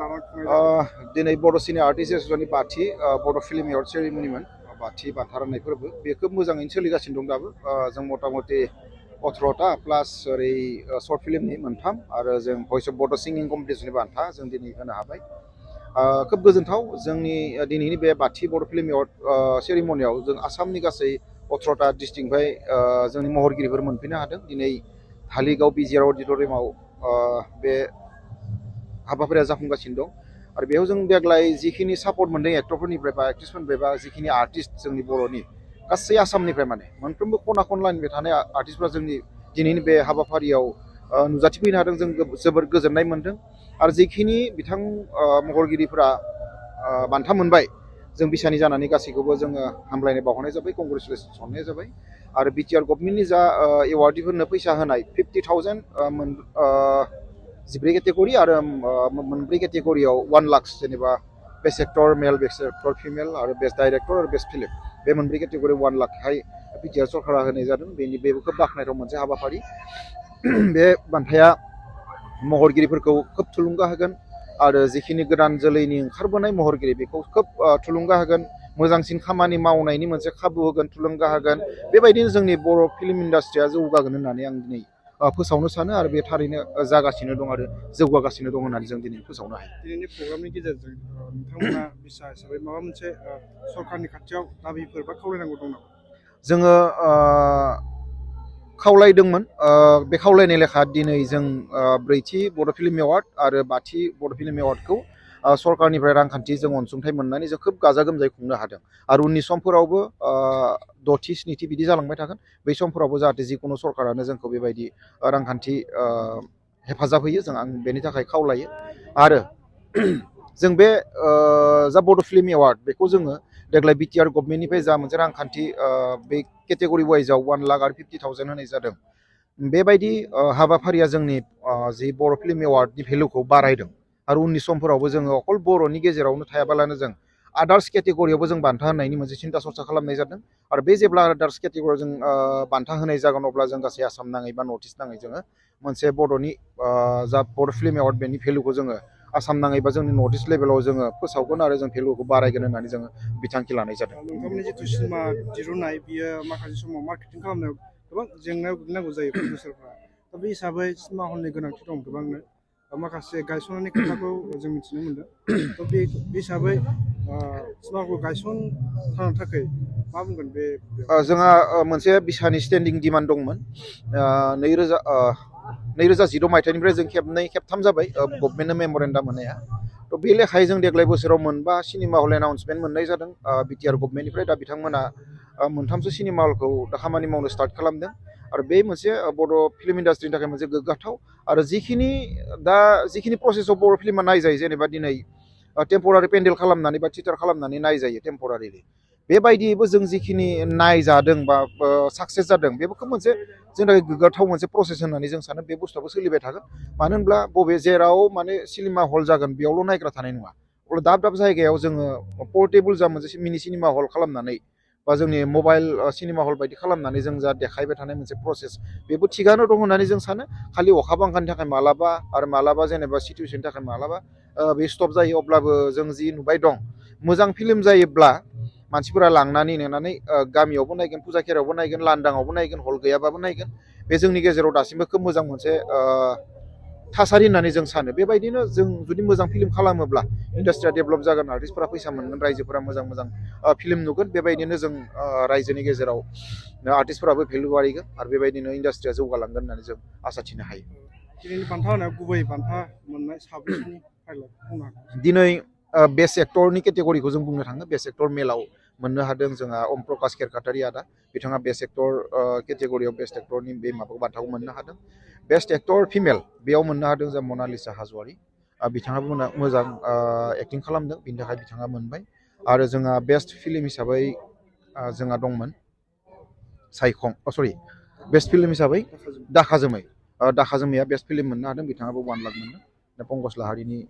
दिनै बड' सिने आर्टिस्ट एस'सिएशननि बाथि बड' फिल्म एवार्ड सेरेमनिमोन बाथि बान्था राननाय फोरबो बे खोब मोजाङैनो सोलिगासिनो दं दाबो जों मथा मथि 18टा प्लास ओरै सर्ट फिल्मनि मोनथाम आरो जों भइस अफ बड' सिंगिं कम्पिटिसननि बान्था जों दिनै होनो हाबाय खोब गोजोनथाव जोंनि दिनैनि बे बाथि बड' फिल्म एवार्ड सेरेमनियाव जों आसामनि गासै 18टा डिस्ट्रिक्टनिफ्राय जोंनि महरगिरिफोर मोनफैनो हादों दिनै धालिगाव बिजिआर अडिट'रियामाव बे हाबाफारिया जाफुंगासिनो दं आरो बेयाव जों देग्लाय जिखिनि सापर्ट मोन्दों एक्टरफोरनिफ्राय बा एक्ट्रिसफोरनिफ्राय बा जिखिनि आर्टिस्ट जोंनि बर'नि गासै आसामनिफ्राय माने मोनफ्रोमबो खना खनलानिफ्राय थानाय आर्टिस्टफ्रा जोंनि दिनैनि बे हाबाफारियाव नुजाथिफैनो हादों जों जोबोर गोजोननाय मोन्दों आरो जिखिनि बिथां महरगिरिफोरा बान्था मोनबाय जों बिसानि जानानै गासैखौबो जोङो हामलायनाय बावहरनाय जाबाय कंग्रेचुलेसन्स हरनाय जाबाय आरो बिटिआर गभर्नमेन्टनि जा एवार्डफोरनो फैसा होनाय 50,000 जिब्रै केटेगरि आरो मोनब्रै केटेगरियाव 1 लाख जेनेबा best actor male best actor female आरो बेस्ट डाइरेक्टर आरो बेस्ट फिल्म बे मोनब्रै केटेगरि 1 लाखहाय बिटिआर सरकारा होनाय जादों बेबो खोब बाख्नायथाव मोनसे हाबाफारि बे बान्थाया महरगिरिफोरखौ खोब थुलुंगा होगोन आरो जिखिनि गोदान जोलैनि ओंखारबोनाय महरगिरि बेखौ खोब थुलुंगा होगोन मोजांसिन खामानि मावनायनि मोनसे खाबु होगोन थुलुंगा होगोन बेबायदिनो जोंनि बर' फिल्म इन्डास्ट्रिया जौगागोन होननानै आं दिनै फोसावनो सानो आरो बे थारैनो जागासिनो दं आरो जौगागासिनो दं होननानै जों दिनै फोसावनो हायो दिनैनि प्रग्रामनि गेजेरजों नोंथांमोना बिसा हिसाबै माबा मोनसे सरकारनि खाथियाव दाबिफोर बा खावलायनांगौ दं नामा जोङो खावलायदोंमोन बे खावलायनाय लेखा दिनै जों ब्रैथि बड' फिल्म एवार्ड आरो बाथि बड' फिल्म एवार्डखौ सरकारनिफ्राय रांखान्थि जों अनसुंथाइ मोननानै जों खोब गाजा गोमजायै खुंनो हादों आरो उननि समफोरावबो 6थि 7थि बिदि जालांबाय थागोन बै समफोरावबो जाहाथे जिखुनु सरकारानो जोंखौ बेबायदि रांखान्थि हेफाजाब होयो जों आं बेनि थाखाय खावलायो आरो जों बे जा बड' फिल्म एवार्ड बेखौ जोङो देग्लाय बिटिआर गभर्नमेन्टनिफ्राय जा मोनसे रांखान्थि बे केटेगरि वाइजआव 1 लाख आरो 50,000 होनाय जादों बेबायदि हाबाफारिया जोंनि जि बर' फिल्म एवार्डनि भेलुखौ बारायदों आरो उननि समफोरावबो जोङो अकल बर'नि गेजेरावनो थायाबालानो जों आदार्स केटेगरियावबो जों बान्था होनायनि मोनसे सिन्था सरसा खालामनाय जादों आरो बे जेब्ला आदार्स केटेगरियाव जों बान्था होनाय जागोन अब्ला जों गासै आसाम नाङै बा नर्थ इस्ट नाङै जोङो मोनसे बड'नि जा बर' फिल्म एवार्ड बेनि भेलुखौ जोङो आसाम नाङै बा जोंनि नर्थ इस्ट लेभेलाव जोङो फोसावगोन आरो जों भेलुखौ बारायगोन होननानै जोङो बिथांखि लानाय जादों नोंथांमोननि जिथु सिनेमा दिरुननाय बियो माखासे समाव मार्केटिं खालामनायाव गोबां जेंनायाव गोग्लैनांगौ जायो प्रडिउसारफ्रा दा बे हिसाबै सिनेमा हलनि गोनांथि दं गोबांनो माखासे गायसननायनि खोथाखौ जों मिथिनो मोनदों थ' बे हिसाबै सिनेमा हल गायसनथारनो थाखाय मा बुंगोन बे जोंहा मोनसे बिसानि स्टेन्डिं डिमान्ड दंमोन 2016 मायथाइनिफ्राय जों खेबनै खेबथाम जाबाय गभर्नमेन्टनो मेम'रेन्डाम होनाया थ' बे लेखायै जों देग्लाय बोसोराव मोनबा सिनेमा हल एनाउन्समेन्ट मोननाय जादों बिटिआर गभर्नमेन्टनिफ्राय दा बिथांमोना मोनथामसो सिनेमा हलखौ दा खामानि मावनो स्टार्ट खालामदों आरो बे मोनसे बर' फिल्म इन्डास्ट्रिनि थाखाय मोनसे गोग्गाथाव आरो जिखिनि प्रसेसआव बर' फिल्मा नायजायो जेनेबा दिनै टेम्परारि पेन्डेल खालामनानै बा थियेटार खालामनानै नायजायो टेम्परारिलि बेबायदियैबो जों जिखिनि नायजादों बा साक्सेस जादों बेबो खोब मोनसे जोंनि थाखाय गोग्गाथाव मोनसे प्रसेस होननानै जों सानो बे बुस्थुआबो सोलिबाय थागोन मानो होनब्ला बबे जेराव माने सिनेमा हल जागोन बेयावल' नायग्रा थानाय नङा अब्ला दाब दाब जायगायाव जोङो पर्टेबोल जा मोनसे मिनि सिनेमा हल खालामनानै बा जोंनि मबाइल सिनेमा हल बायदि खालामनानै जों जा देखायबाय थानाय मोनसे प्रसेस बेबो थिगानो दं होननानै जों सानो खालि अखा बांखानि थाखाय मालाबा जेनेबा सिटुवेसननि थाखाय मालाबा बे स्टप जायो अब्लाबो जों जि नुबाय दं मोजां फिल्म जायोब्ला मानसिफोरा लांनानै नेनानै गामियावबो नायगोन फुजा खेरायावबो नायगोन लांदाङावबो नायगोन हल गैयाबाबो नायगोन बे जोंनि गेजेराव दासिमबो खोब मोजां मोनसे थासारि होननानै जों सानो बेबायदिनो जों जुदि मोजां फिल्म खालामोब्ला इन्डास्ट्रिया डेभेलप जागोन आर्टिस्टफोरा फैसा मोनगोन रायजोफोरा मोजां फिल्म नुगोन बेबायदिनो जों रायजोनि गेजेराव आर्टिस्टफोराबो भेलु बारायगोन आरो बेबायदिनो इन्डास्ट्रिया जौगालांगोन होननानै जों आसा थिनो हायो दिनैनि बान्था होनायाव गुबै बान्था मोननाय साब्रैसोनि फाइलाव बुंनो हागोन दिनै बेस्ट एक्टरनि केटेगरिखौ जों बुंनो थाङो बेस्ट एक्टर मेलाव मोननो हादों जोंहा अम प्रकाश खेरखातारि आदा बिथाङा बेस्ट एक्टर केटेगरियाव बेस्ट एक्टरनि बे माबाखौ बान्थाखौ मोननो हादों बेस्ट एक्टर फिमेल बेयाव मोननो हादों जों मनालिसा हाज'वारि बिथाङाबो मोजां एक्टिं खालामदों बिनि थाखाय बिथाङा मोनबाय आरो जोंहा बेस्ट फिल्म हिसाबै जोंहा दंमोन बेस्ट फिल्म हिसाबै दाखा जोमैया बेस्ट फिल्म मोननो हादों बिथाङाबो 1 लाख मोनदों पंकज लाहारिनि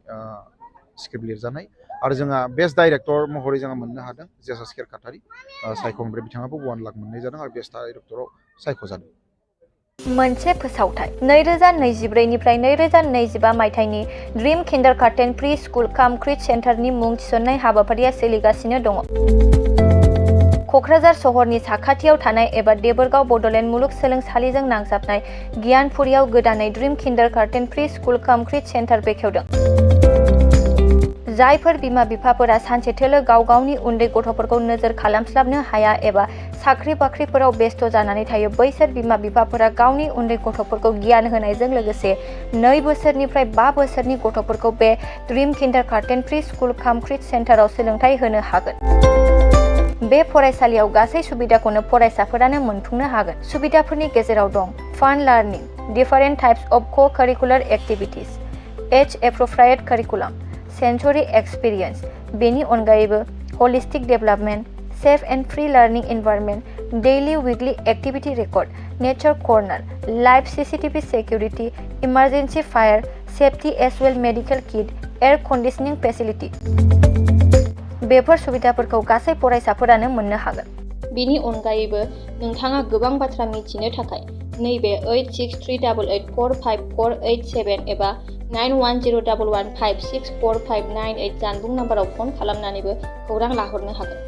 स्क्रिप्ट लिरजानाय आरो जोंहा बेस्ट डाइरेक्टर महरै जोंहा मोननो हादों जेसास खेरखातारि सायख'निफ्राय बिथाङाबो 1 लाख मोननाय जादों आरो बेस्ट डाइरेक्टराव सायख'जादों मोनसे फोसावथाय 2024 निफ्राय 2025 मायथाइनि ड्रीम किन्डारगार्टेन प्रि स्कुल काम क्रिट सेन्टारनि मुं थिसननाय हाबाफारिया सोलिगासिनो दङ। क'क्राझार सहरनि साखाथियाव थानाय एबा देबोरगाव बड'लेण्ड मुलुगसोलोंसालिजों नांजाबनाय गियानपुरियाव गोदानै ड्रीम किन्डारगार्टेन प्रि स्कुल काम क्रिट सेन्टार बेखेवदों। जायफोर बिमा-बिफाफोरा सानसेथोलो गाव गावनि उन्दै गथ'फोरखौ नोजोर खालामस्लाबनो हाया एबा साख्रि-बाख्रिफोराव बेस्थ' जानानै थायो, बैसोर बिमा-बिफाफोरा गावनि उन्दै गथ'फोरखौ गियान होनायजों लोगोसे 2 बोसोरनिफ्राय 5 बोसोरनि गथ'फोरखौ बे ड्रीम किन्डारगार्टेन प्रि स्कुल काम क्रिट सेन्टाराव सोलोंथाइ होनो हागोन। बे फरायसालियाव गासै सुबिदाखौनो फरायसाफोरानो मोनफुंनो हागोन। सुबिदाफोरनि गेजेराव दं fun learning, different types of co-curricular activities, as appropriate curriculum, sensory experience. बेनि अनगायैबो holistic development, safe and free learning environment, daily weekly activity record, nature corner, live CCTV security, emergency fire safety as well medical kit, air conditioning facility. बेफोर सुबिदाफोरखौ गासै फरायसाफोरानो मोननो हागोन। बेनि अनगायैबो नोंथाङा गोबां बाथ्रा मिथिनो थाखाय नैबे 8638145487 एबा 9101156459 जानबुं नाम्बाराव फन खालामनानैबो खौरां लाहरनो हागोन।